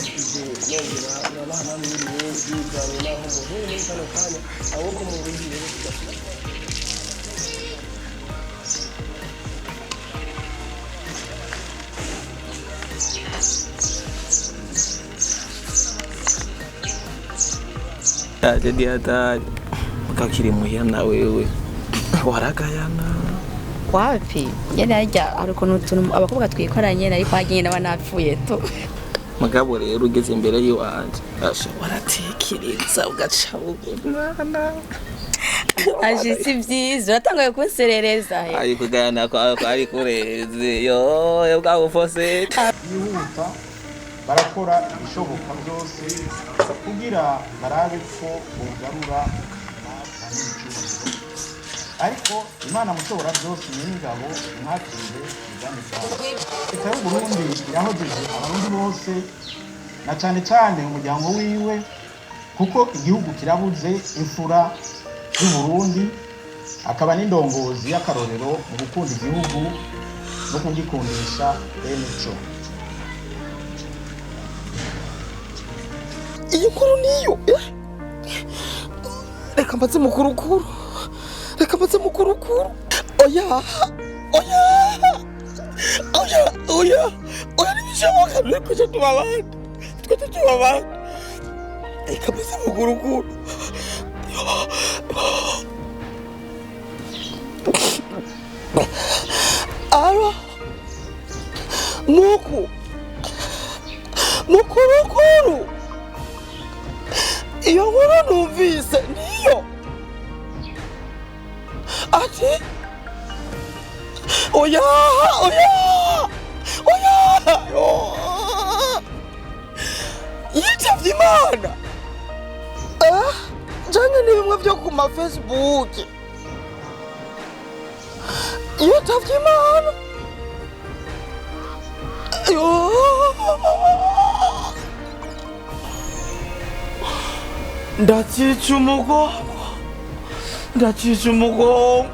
Ndabaramukije nongera nabaha namwe mwiriwe bivanye n'aho muherereye muri kano kanya, aho ko mu Burundi rero tudashobora. Jadi hatari ukakiri muhira na wewe waragayana. Wapi nyene, harya hari ukuntu utuntu abakobwa twikoranye, ariko harya nyene aba napfuye tu. Mugabo rero ugeze imbere y'iwanje, asha, waratekereza ugaca mwana. Aje si vyiza, uratanguye kunserereza he. Ariko gayana kwawe kwari kureze yo bwa bufose. Yihuta barakora ibishoboka byose kugira barabe ko bogarura n'icyubahiro, ariko Imana Mushobora Byose Nyeningabo imwakire ubwami bwawe. Leta y'Uburundi irahojeje Abarundi bose na cane cane umuryango wiwe, kuko igihugu kirabuze imfura y'Uburundi, akaba n'indongozi y'akarorero mu gukunda igihugu no kugikundisha bene co. Iyi nkuru niyo, eh? Reka mbaze mukurukuru, reka mbaze mukurukuru. Oya, oya, oya, oya, oya, ntibishoboka. Twese tuba abandi, twese tuba abandi. Reka mbaze mukurukuru. Aro muku mukurukuru, iyo nkuru numvise niyo? Ati oya, oya, oya, yo. Yitavye Imana. Ah, canke ni bimwe vyo ku ma Facebook? Yitavye Imana, yo. Ndacica umugongo, ndacica umugongo.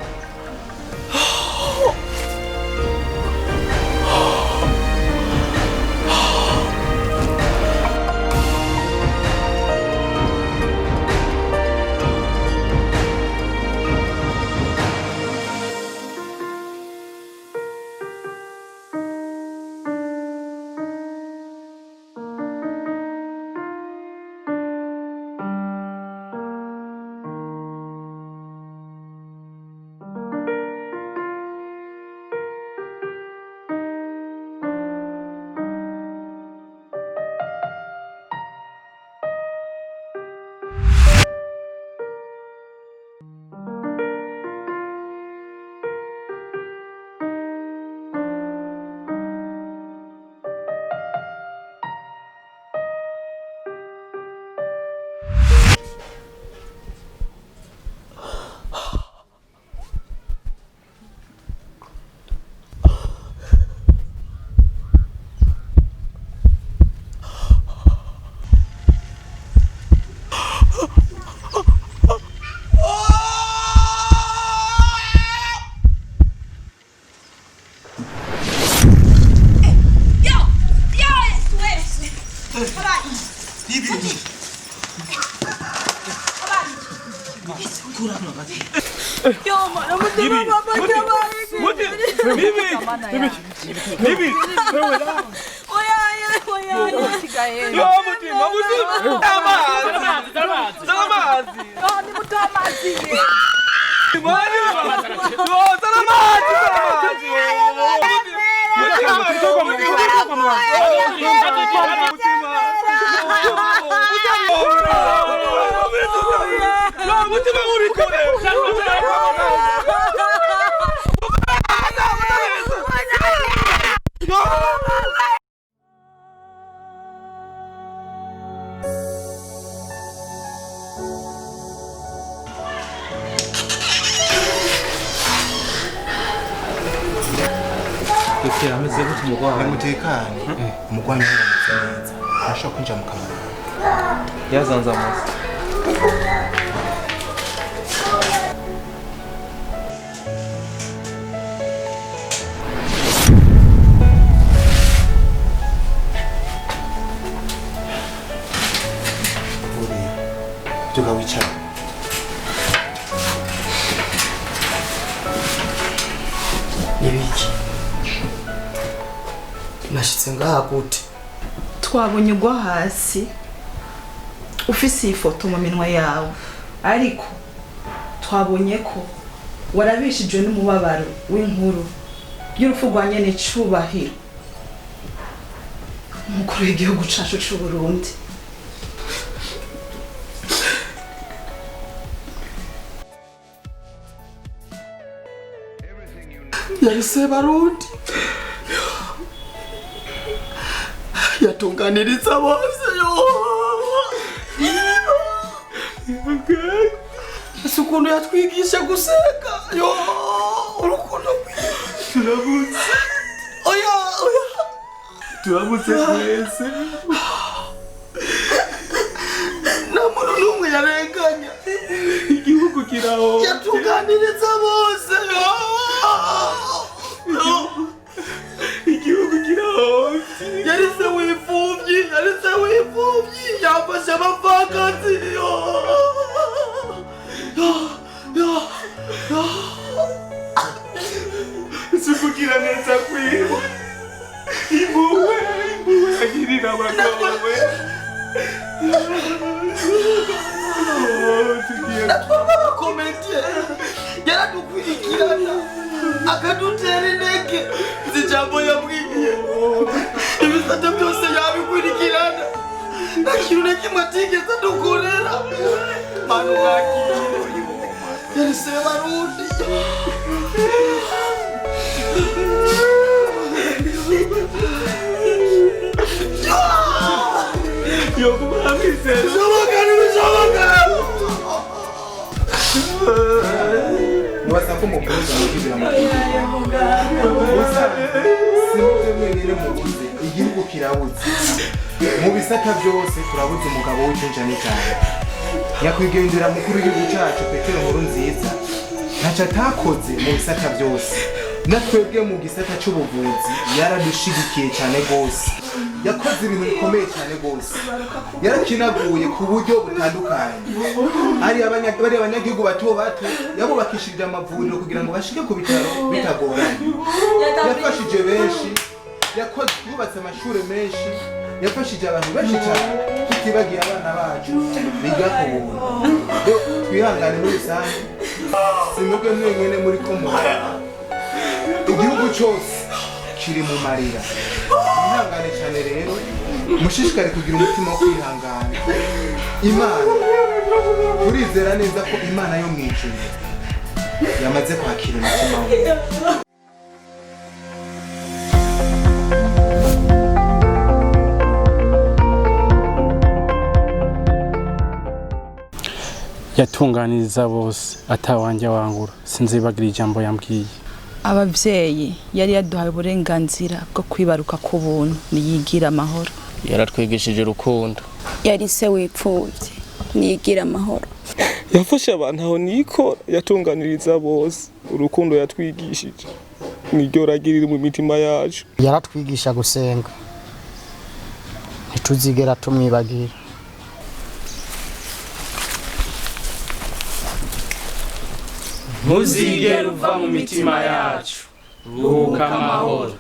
Dr. Ameze gute umugwayi? Mutekane, umugwanyi yaramutse neza, arashobora kwinjira mu kabari. Yazanzamutse. Nibiki nashitse ngaha gute? Twabonye ugwa hasi ufise iyi foto mu minwa yawe, ariko twabonye ko warabishijwe n'umubabaro w'inkuru y'urupfu rwa nyene cubahiro umukuru w'igihugu cacu c'u Burundi. Yari Sebarundi, yatunganiriza bose. Yo, si ukuntu yatwigisha guseka. Yo, urukundo! Turamutse. Oya, oya. Turamutse twese. Nta muntu n'umwe yarenganya. Igihugu kiraho. Yatunganiriza bose. Yo. Igihugu kiraho. Yari se w'imfubyi, yari se w'imfubyi, yafashe abapfakazi. Yo, yo, yo, yo. Sikugira neza kwiwe, impuhwe, impuhwe agirira abagabo. Natwebwe abakomediye yaradukurikirana akadutera intege. Izi jambo yabwiye ibisate byose yabikurikirana, nta kintu na kimwe atigeze adukorera. Manu mwakire, yari Sebarundi. Yokumamizero. Bishoboka, ntibishoboka. Mubaza ko mukuruza mukibira gusa si mubyo mwenyine mubuze, igihugu kirabuze mu bisata byose. Turabuze umugabo w'icinja n'ijambo, nyakwigendera mukuru w'igihugu cyacu Petero Nkuru Nziza. Ntacyo atakoze mu bisata byose. Natwebwe mu gisata cy'ubuvuzi yaradushigikiye cyane rwose, yakoze ibintu bikomeye cyane rwose, yarakinaguye ku buryo butandukanye. Ari bari abanyagihugu bato bato yabubakishije amavuriro kugira ngo bashike ku bitaro bitagoranye. Yafashije benshi, yakoze, yubatse amashuri menshi, yafashije abantu benshi cyane, tutibagiye abana bacu biga ku buntu. Rero twihangane muri rusange, si mwebwe mwenyine muri ko murara, igihugu cyose kiri mu marira. Mwihangane cyane rero, mushishikare kugira umutima wo kwihangana. Imana, turizera neza ko Imana yo mu ijuru yamaze kwakira umutima we. Yatunganiriza bose atawanjye wangura. Sinzibagira ijambo yambwiye. Abavyeyi yari yaduhaye uburenganzira bwo kwibaruka ku buntu, niyigira amahoro. Yaratwigishije urukundo. Yari se w'imfubyi, niyigira amahoro. Yafashe abantu aho nikora, yatunganiriza bose. Urukundo yatwigishije niryo ragirira mu mitima yacu. Yaratwigisha gusenga, ntituzigera tumwibagira. Ntuzigere uva mu mitima yacu, ruhuka amahoro.